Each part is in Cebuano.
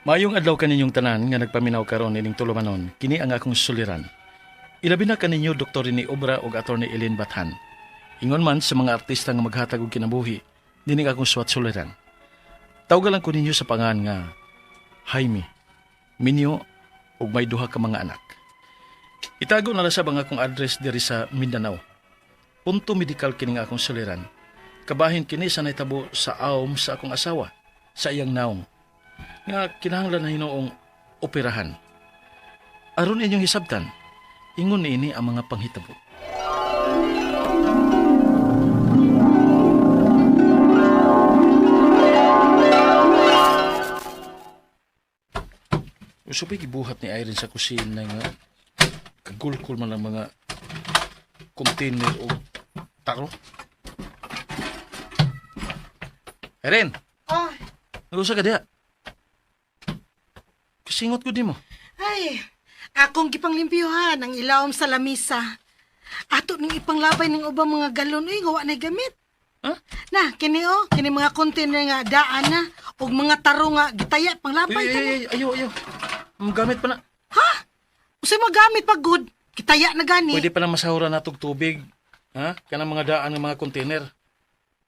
Maayong adlaw kaninyong tanan nga nagpaminaw karon ining tulumanon, kini ang akong suliran. Ilabi na kaninyo Dr. Rene Obra ug Attorney Ellen Bathan. Ingon man sa mga artista nga maghatag og kinabuhi, dinhi akong suwat suliran. Tawga lang ko ninyo sa pangan nga Jaime, minyo ug may duha ka mga anak. Itago na lang sa bang akong address diri sa Mindanao. Punto medikal kini nga akong suliran. Kabahin kini sa nahitabo sa awom sa akong asawa, sa iyang naong nga kinahanglan na hinuong operahan. Aron inyong hisabtan, ingon niini ang mga panghitabo. Usupay gibuhat ni Irene sa kusina nga kagulkol man ang mga container o taro. Irene! Oh, Nag-usa ka diha. Kasingot ko di mo. Ay, akong gipanglimpyuhan ang ilawom sa lamisa. Ato ning ipanglabay ng ubang mga galon uy, nga wa na gamit. Ha? Na, kini oh, kini mga container nga daan na ug mga taro nga gitaya panglabay Ay, kani. ay, ay, ayo, ayo. Gamit pa na. Ha? Usay magamit pa good? Kitaya na gani. Pwede pa na masahura na tog tubig. Ha? Kanang mga daan ng mga container.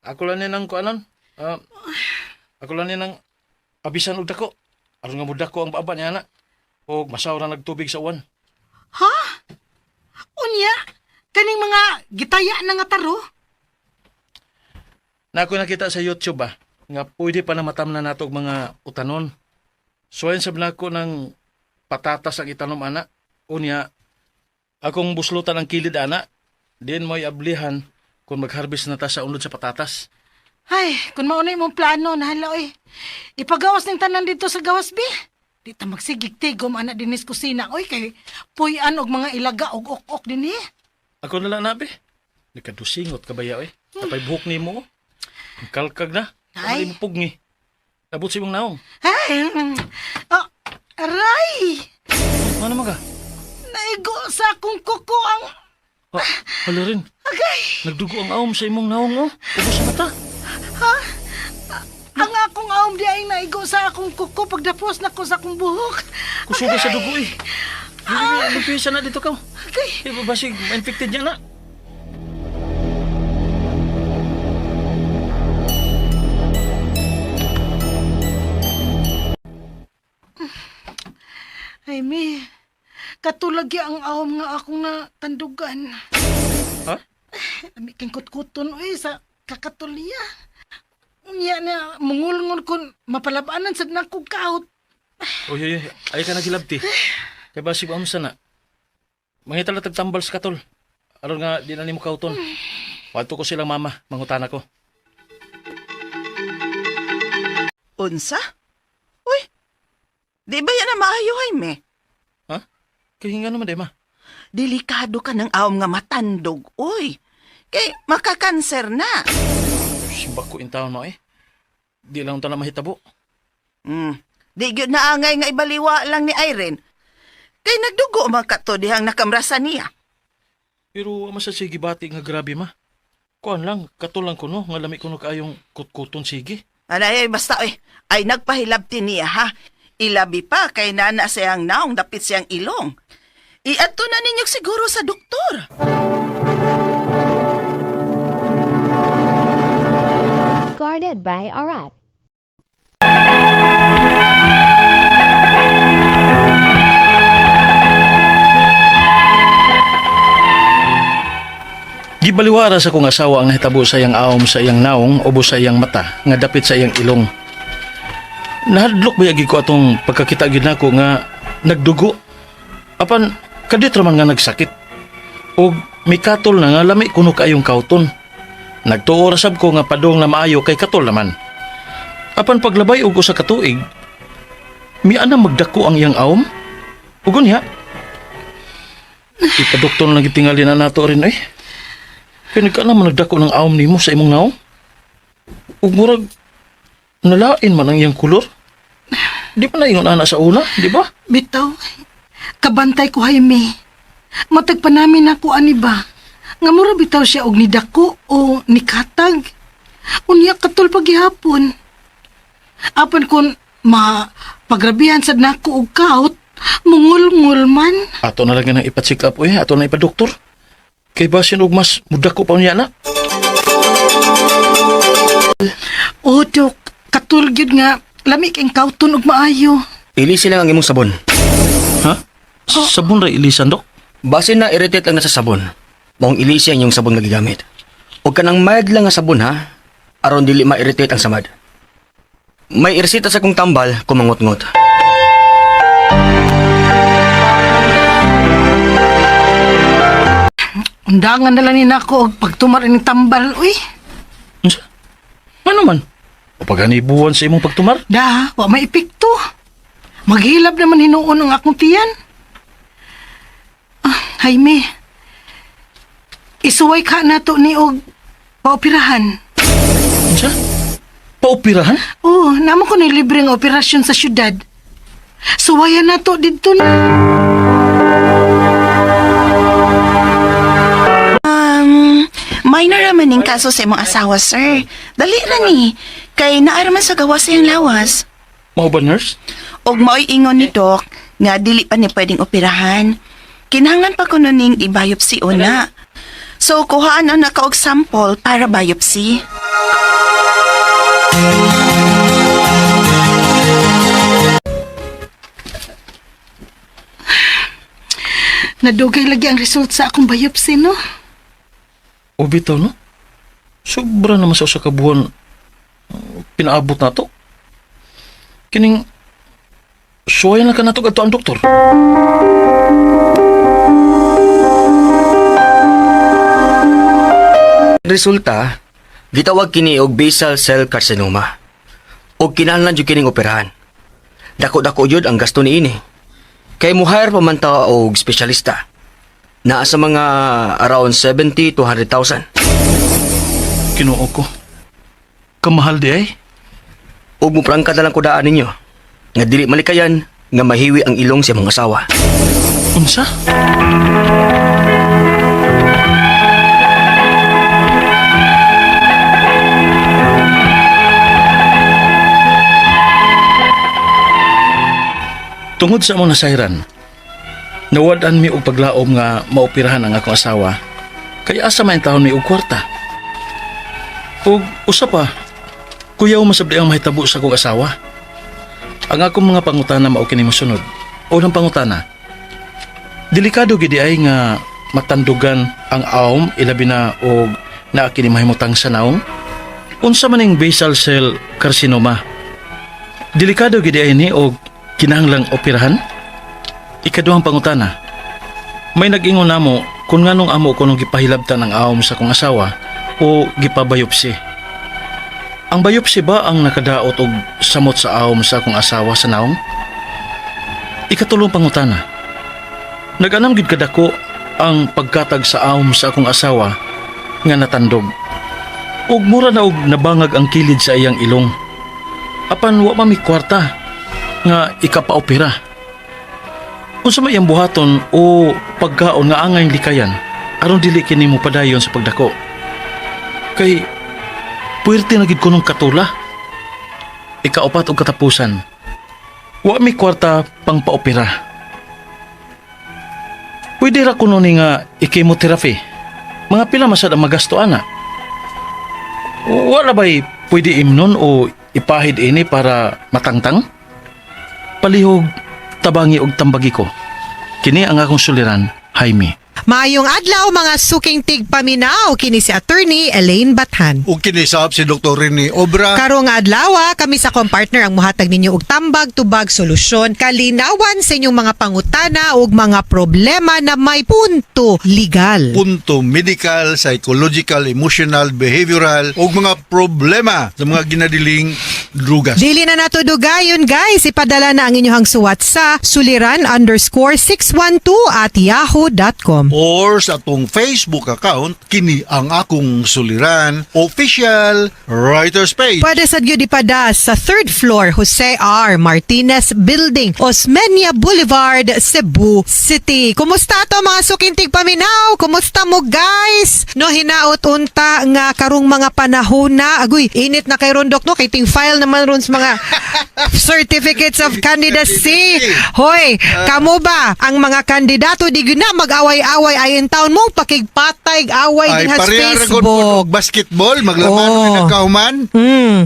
Ako lang ni ng kuanon. Ah, ako lang ni ng abisan og dako. Aron nga mudako ang baba niya na. Og masahura nagtubig sa uwan. Ha? Unya, kaning mga gitaya na nga taro? Na ako nakita sa YouTube ba nga pwede pa na matamnan nato og mga utanon. So ayun sab nako ng patatas ang itanom ana. Unya akong buslutan ang kilid ana. Din mo'y ablihan kung mag-harvest na ta sa unod sa patatas. Ay, kung mauna imong plano, nahala oy. Ipagawas ning tanan dito sa gawas bi. Di ta magsigig tigom ana dinis kusina oy kay puy-an og mga ilaga og ok-ok dinhi. Ako na lang nabi. Nagkadusingot ka ba ya, eh? Tapay buhok ni mo. Ang kalkag na. Ay. Ay. Mo pugni. Nabot sa imong naong. Ay, oh, aray! Ano man ka? Naigo sa akong kuko ang Ah, hala rin. agay. Nagdugo ang aom sa imong naong, oh. Ubos sa mata. Ha? Ang akong aom di ay naigo sa akong kuko pagdapos nako sa akong buhok. Kusuga sa dugo, eh. Ah. Nagpisa na dito ka. Agay. Eh, basig, infected niya na. Ay, mi. Katulagi ang aom nga akong natandugan. Ha? Ami king kutkuton oy sa kakatulya. Unya na mungulngol kon mapalabanan sad nako kaut. Oy, oy, oy. Ay ka nagilabti. Kay basig, amsa na. Mangita lang tagtambal sa katol. Aron nga, di na nimo kauton. Wadto ko silang mama, mangutana ko. Unsa? Uy, di ba yan ang maayo, Jaime? Ha? Kaya nga naman, di ma. Delikado ka ng awam nga matandog, uy. Kay makakanser na. Simbak ko in taon mo eh. Di lang tanan mahitabo. Di gyud na angay nga ibaliwa lang ni Irene. Kay nagdugo man kato dihang nakamrasa niya. Pero ama sa sige bati nga grabe ma. Kuan lang, katulang ko no, nga lami ko no kaayong kutkuton sige. Anay, ay, basta ay, ay nagpahilabti niya ha. Ilabi pa kay nana siyang naong dapit siyang ilong. Iadto na ninyo siguro sa doktor. Guarded by Arat. Gibaliwara sa kong asawa ang nahitabo sa iyang aom sa iyang naong ubo sa iyang mata nga dapit sa iyang ilong. Nahadlok ba yagi ko atong pagkakita gid nako nga nagdugo. Apan kadit ra man nga nagsakit. Og mikatol na nga lami kuno kaayong kauton. Nagtuo ra sab ko nga padong na maayo kay katol naman. Apan paglabay og usa ka tuig, miana magdako ang iyang aom. Ug unya, ipadukton lang gitingali na nato rin eh. Kaya nagka naman nagdako ng awom nimo sa imong naong. Ug murag nalain man ang iyang kulor. Di pa naingon ana sa una, di ba? Bitaw, kabantay ko Jaime. Matag pa namin ako ani ba? Nga mura bitaw siya og nidako o nikatag. Unya katol pagihapon. Apan kon ma Pagrabihan sad nako og kaut, mungulngul man. Ato na lang nang ipa-check up uy, ato na ipa-doktor. Kay basin og mas mudako pa niya na. O, Dok, katul gyud nga lami kay kauton og maayo. Ilisi lang ang imong sabon. Ha? Sabon ra ilisan, Dok? Basin na irritate lang na sa sabon. Maong ilisi ang iyong sabon nga gigamit. Og kanang mild lang nga sabon ha, aron dili ma-irritate ang samad. May irsita sa kong tambal, kumangot-ngot. Undangan na lang ni nako og pagtumar ining tambal, uy. Unsa? Ano man? O paganibuan sa imong pagtumar? Da, wa may epekto. Maghilab naman hinuon ang akong tiyan. Ah, Jaime, isuway ka na to ni og paoperahan. Unsa? Paoperahan? Oo, namo ko ni libre nga operasyon sa syudad. Suwayan na to didto na. Minor raman ning kaso sa imong asawa, sir. Dali ra ni. Kay naaraman sa gawas iyang lawas. Mao ba, nurse? Og mao'y ingon ni Doc nga dili pa ni pwedeng operahan. Kinahanglan pa kuno ning i-biopsy una. So kuhaan na ka og sample para biopsy. Nadugay lagi ang result sa akong biopsy, no? O bitaw, no? Sobra naman sa usa ka buwan pinaabot na to. Kining suwayan lang ka nato kadto ang doktor. Resulta, gitawag kini og basal cell carcinoma. Og kinahanglan jud kining operahan. Dako-dako jud ang gasto niini. Kay mo-hire pa man ta og espesyalista. Naa sa mga around 70 to 100,000. Kinuo ko. Kamahal di ay. Og muprangka na lang ko daan ninyo. Nga dili malikayan nga mahiwi ang ilong sa imong asawa. Unsa? Tungod sa among nasayran, nawad-an mi og paglaom nga maoperahan ang akong asawa, kay asa man taon mi og kwarta. Ug usa pa, kuyaw masabdi ang mahitabo sa akong asawa. Ang akong mga pangutana mao kini mosunod. Unang pangutana, delikado gid ay nga matandugan ang awm ilabi na og naa kini mahimutang sa naong. Unsa man ning basal cell carcinoma? Delikado gid ay ni og kinahanglang operahan? Ikaduhang pangutana. May nag-ingon namo kung nganong amo ko nung gipahilabtan ang awm sa akong asawa o gipabayopsi. Ang biopsy ba ang nakadaot og samot sa awm sa akong asawa sa naong? Ikatulong pangutana. Nag-anam gid kadako ang pagkatag sa awm sa akong asawa nga natandog. Ug mura na og nabangag ang kilid sa iyang ilong. Apan wa pa mi kwarta nga ikapaopera. Unsa may iyang buhaton o pagkaon nga angay likayan aron dili kini mo padayon sa pagdako. Kay puwerte na gid kunong katula. Ikaupat og katapusan. Wa mi kwarta pang paopera. Pwede ra kuno ni nga i-chemotherapy. Mga pila masad ang magasto ana. Wala ba'y pwede imnon o ipahid ini para matangtang? Palihog, tabangi og tambagi ko. Kini ang akong suliran, Jaime. Maayong adlaw mga suking tigpaminaw kini si Attorney Elaine Bathan. Ug kinisab si Dr. Rene Obra. Karong adlaw kami sa akong partner ang muhatag ninyo og tambag tubag solusyon kalinawan sa inyong mga pangutana ug mga problema na may punto legal. Punto medical, psychological, emotional, behavioral ug mga problema sa mga ginadiling drugas. Dili na nato dugayon guys, ipadala na ang inyong suwat sa suliran_612@yahoo.com. Or sa atong Facebook account, kini ang akong suliran official writer's page. Pwede sa gyud ipada sa third floor Jose R. Martinez Building, Osmeña Boulevard, Cebu City. Kumusta to mga sukintig paminaw? Kumusta mo guys? No hinaot unta nga karong mga panahon na agoy init na kay rondok no kay ting file naman ron sa mga certificates of candidacy. Hoy, kamo ba ang mga kandidato di gyud na mag-away-away ay in town mo pakigpatay away Ay, din sa pareha ra gud Facebook. og basketball, maglaman oh. Nagkahuman.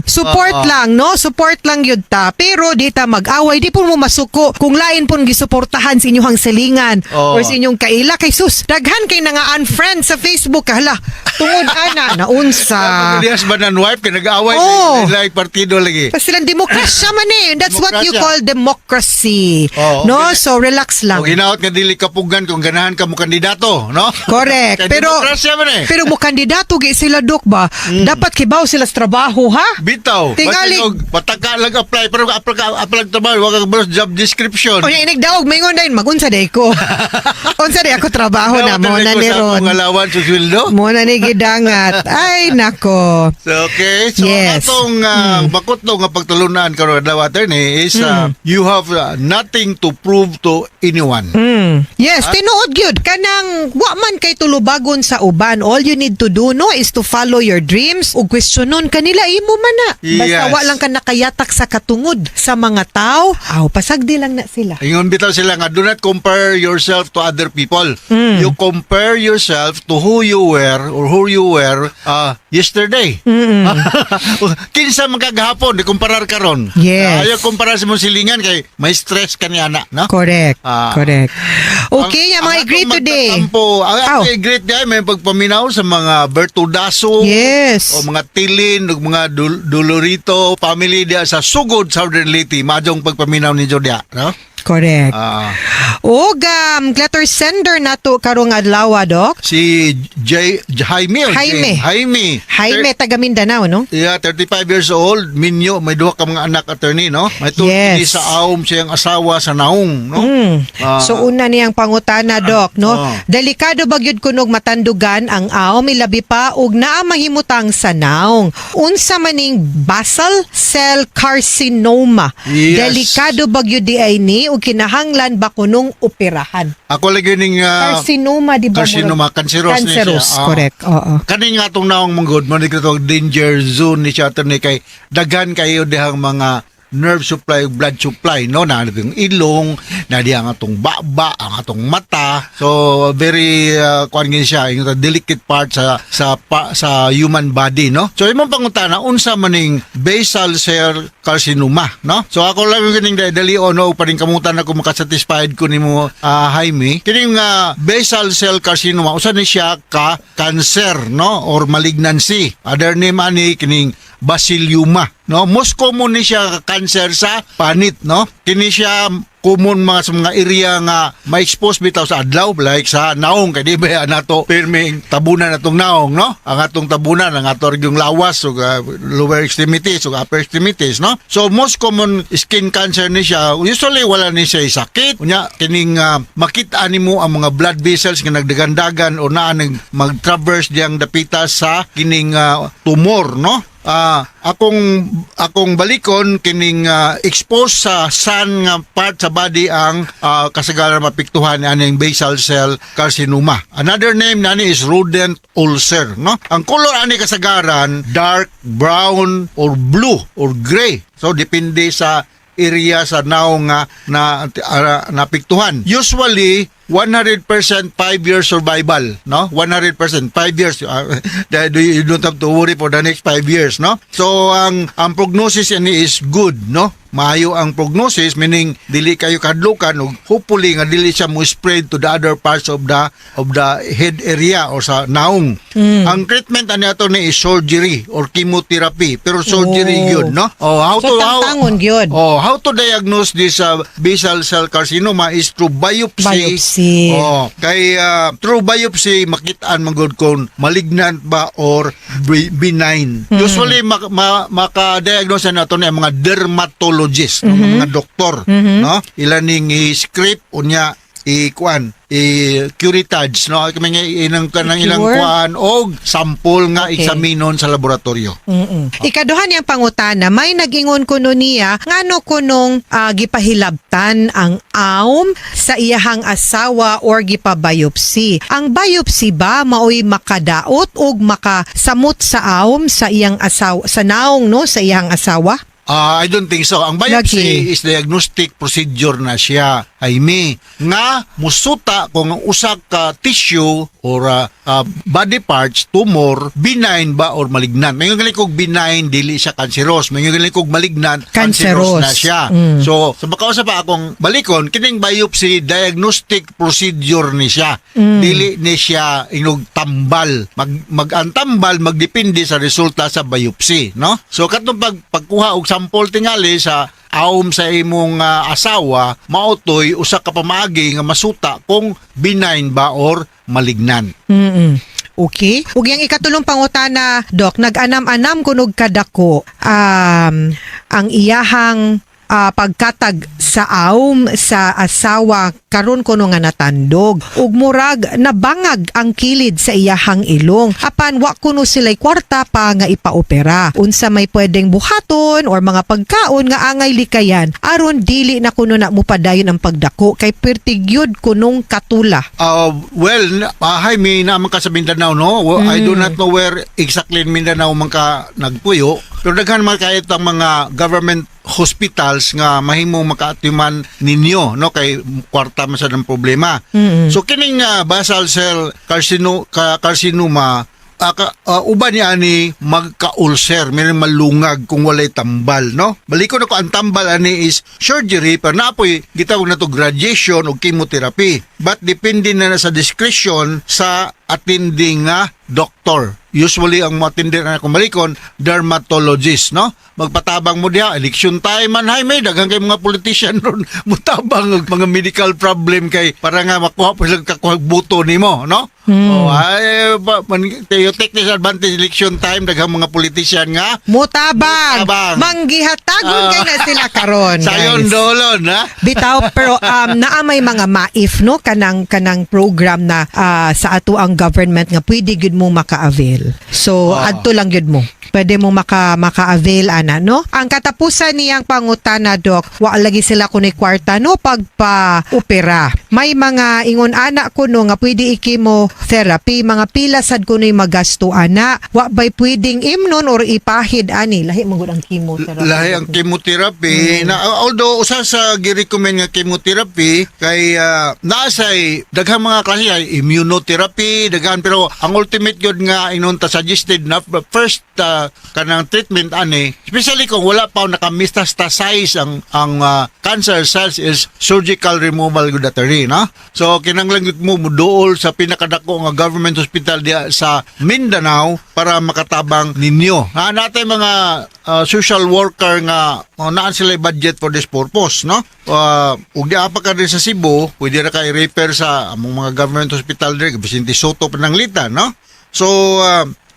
Support Oo. lang, no? Support lang yun ta. Pero di ta mag-away, di po mo masuko kung lain pong gisuportahan sa inyong silingan Oo. or sa inyong kaila kay sus. Daghan kay nga unfriend sa Facebook hala. Tungod ana naunsa. Ang husband and wife kay nag-away Oo. oh. Partido lagi. Pa silang demokrasya man eh. That's what you Demokrasya. call democracy. Oo. No? So relax lang. O hinaot nga dili kapugan kung ganahan ka mo kandidato, no? Correct. Kay Pero demokrasya man eh. pero mo kandidato gi sila, dok ba? Dapat kibaw sila sa trabaho, ha? Bitaw. Tingali- Basin og pataka lang apply pero apply ka apply trabaho wa ka balos job description. O inig daog maingon dayon magunsa day ko. Unsa day ako trabaho na mo na ni ron. Sa allowance sa sweldo. Mo na ni gidangat. Ay nako. So, okay. So, Yes. ang atong makutlo nga pagtulunan karon adlaw, attorney, is you have nothing to prove to anyone. Yes, tinuod gyud. Kanang wa man kay tulubagon sa uban. All you need to do, no, is to follow your dreams ug questionon kanila imo man na. Basta wa lang ka nakayatak sa katungod sa mga tao, aw pasagdi lang na sila. Ingon bitaw sila nga do not compare yourself to other people. You compare yourself to who you were or who you were yesterday. Kinsa man kagahapon, di kumparar karon. Yes. Ayaw kumparar sa mong silingan kay may stress ka ni ana, no? Correct. Correct. Okay, ang mga i-greet atong today. magtatampo, ang Aw. atong i-greet day may pagpaminaw sa mga Bertudaso. Yes. O mga Tilin, ug mga Dolorito family diya sa Sugod, Southern Leyte. Maadjong pagpaminaw ni diya, no? Correct. Ug letter sender nato karong adlaw, dok. Si J Jaime o Jaime. Jaime. Jaime taga Mindanao, no? Yeah, 35 years old, minyo, may duha ka mga anak, attorney, no? May Yes. sa aom siyang asawa sa naong, no? So una niyang pangutana, dok, no? Ah. Delikado ba gyud kunog matandugan ang aom ilabi pa og naa mahimutang sa naong? Unsa maning basal cell carcinoma? Yes. Delikado ba gyud di ay ni ug kinahanglan ba kunong operahan? Ako lagi ning Carcinoma di ba? Carcinoma, cancerous ni siya. Cancerous, correct. Oo. Kani nga atong naong manggod mo ni katong danger zone ni siya, attorney, kay daghan kayo dihang mga nerve supply ug blood supply, no, na yung ilong na diha ang atong baba, ang atong mata. So very kuan gini siya, yung delicate part sa human body, no? So imong pangutana, unsa maning basal cell carcinoma, no? So ako lang yung kining dali o no paning kamutan ako makasatisfied ko nimo, Jaime, kining basal cell carcinoma, usa ni siya ka cancer, no, or malignancy. Other name ani kining basalioma, no? Most common ni siya cancer sa panit, no? Kini siya common mga sa mga area nga ma-expose bitaw sa adlaw, like sa naong, kay di ba nato pirming tabunan atong naong, no? Ang atong tabunan, ang ato yung lawas ug lower extremities ug upper extremities, no? So most common skin cancer ni siya. Usually wala ni siya sakit. Unya kining makita nimo ang mga blood vessels nga nagdagandagan o naa nag mag-traverse diyang dapita sa kining tumor, no? Akong balikon kining expose sa sun nga part sa body ang kasagaran mapiktuhan ni aning basal cell carcinoma. Another name nani is rodent ulcer, no? Ang color ani kasagaran dark brown or blue or gray. So depende sa area sa naong nga na napiktuhan. Usually 100% 5-year survival, no? 100% 5 years. You don't have to worry for the next 5 years, no? So ang prognosis ani is good, no? Maayo ang prognosis, meaning dili kayo kadlukan ug hopefully nga dili siya mo spread to the other parts of the head area or sa naong. Ang treatment ani ato ni is surgery or chemotherapy, pero surgery gyud, no? Oh, how So, to how tangtangon gyud. Oh, how to diagnose this basal cell carcinoma is through biopsy. Biopsy. Oh, kay through biopsy makitaan man gud kung malignant ba or benign. Usually maka-diagnose na nato ni ang mga dermatologist, no, mga doktor, no? Ilan ning i-scrape unya i-kuan, i-curettage, no, kami nga inang kanang ilang I-cure? kuan og sample nga eksaminon sa laboratorio. Ikaduha niyang pangutana, may nag-ingon kuno niya ngano kunong gipahilabtan ang aom sa iyahang asawa or gipa-biopsy. Ang biopsy ba maoy makadaot og makasamot sa aom sa iyang asawa, sa naong, no, sa iyang asawa? Ah, I don't think so. Ang biopsy Lagi. is diagnostic procedure na siya, Jaime. Nga musuta kung ang usa ka tissue or body parts, tumor, benign ba or malignant. May gali kog benign, dili siya cancerous. May gali kog malignant, cancerous Cancerous. na siya. So, sa makausa pa akong balikon, kining biopsy, diagnostic procedure ni siya. Dili ni siya inog tambal. Mag ang tambal magdepende sa resulta sa biopsy, no? So katong pagkuha og sample tingali sa awom sa imong asawa, maotoy usa ka pamaagi nga masuta kung benign ba or malignant. Okay. Ug yang ikatulong pangutana, Doc, nag-anam-anam kunog kadako ang iyahang pagkatag sa awm sa asawa karon kuno nga natandog ug murag nabangag ang kilid sa iyahang ilong, apan wa kuno sila'y kwarta pa nga ipaopera. Unsa may pwedeng buhaton or mga pagkaon nga angay likayan aron dili na kuno na mupadayon ang pagdako kay perti gyud kunong katula? Well, Jaime, naman ka sa Mindanao, no? Well, I do not know where exactly in Mindanao man ka nagpuyo. Pero daghan man kahit ang mga government hospitals nga mahimo makaatiman ninyo, no? Kay kwarta man sa ng problema. So, kining basal cell carcinoma, uban niya ani magka-ulcer, may malungag kung walay tambal, no? Balikon ako, ang tambal ani is surgery, pero napoy gitawag na to radiation o chemotherapy. But depende na sa discretion sa attending nga doctor. Usually ang attending na akong balikon, dermatologist, no? Magpatabang mo diha, election time man, hay may daghan kay mga politician ron mutabang og mga medical problem kay para nga makuha pa sila kakuha buto nimo, no? Oh, ay ba, man, you take this advantage, election time, daghang mga politician nga Mutabang. Mutabang. Manggihatagon kay na sila karon, Sayon guys. dolon, ha? Bitaw, pero naa may mga MAIF, no, kanang program na sa ato ang government nga pwede gyud mo maka-avail. So adto lang gyud mo. Pwede mo maka-avail ana, no? Ang katapusan niyang pangutana, Doc, wa lagi sila kunay kwarta, no, pagpa-opera. May mga ingon ana kuno nga pwede i-chemotherapy, mga pila sad kuno'y magasto ana. Wa bay pwedeng imnon or ipahid ani? Lahi man gud ang chemotherapy. Lahi ang chemotherapy na, although usa sa gi-recommend nga chemotherapy kay naa say daghang mga klase ay immunotherapy, daghan, pero ang ultimate gyud nga inon ta suggested na first kanang treatment ani, especially kung wala pa naka-metastasize ang cancer cells, is surgical removal gud attorney, no? So kinahanglan gyud mo muduol sa pinakadako nga government hospital diya sa Mindanao para makatabang ninyo, ha? Natay mga social worker nga naan sila budget for this purpose, no? Ug di pa ka din sa Cebu, pwede ra ka i-refer sa among mga government hospital diri, Vicente Soto, Pananglitan, no? So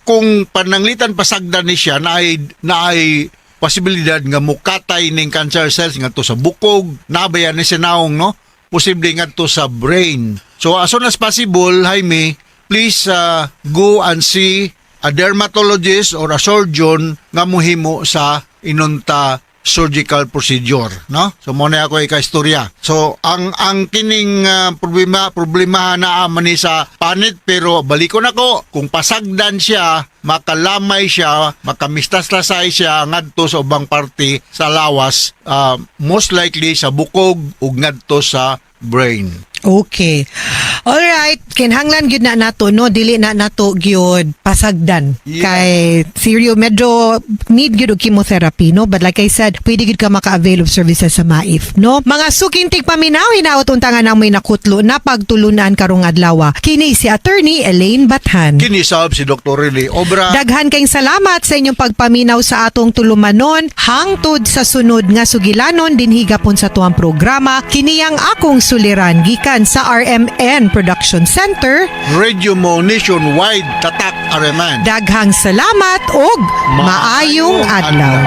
kung Pananglitan pasagdan ni siya, na ay posibilidad nga mukatay ning cancer cells ngadto sa bukog, nabayan ni sa naong, no, posible ngadto sa brain. So as soon as possible, Jaime, please go and see a dermatologist or a surgeon nga muhimo sa inunta surgical procedure, no? So mo na ako ika-istorya. So ang kining problema problema na man ni sa panit, pero balikon ako, kung pasagdan siya, makalamay siya, makametastasize siya ngadto sa ubang parte sa lawas, most likely sa bukog ug ngadto sa brain. Okay. All right. Kinahanglan gyud na nato, no, dili na nato gyud pasagdan. Kay seryo medyo need gyud og chemotherapy, no, but like I said, pwede gyud ka maka-avail of services sa MAIF, no? Mga suking tigpaminaw, hinaot unta nga namoy nakutlo na pagtulunan karong adlaw. Kini si Attorney Elaine Bathan. Kini sab si Dr. Riley Obra. Daghan kayong salamat sa inyong pagpaminaw sa atong tulumanon hangtod sa sunod nga sugilanon dinhi gapon sa tuang programa, kini ang Akong Suliran, gikan sa RMN Production Center. Radio Mo Nationwide, Tatak RMN. Daghang salamat og maayong adlaw.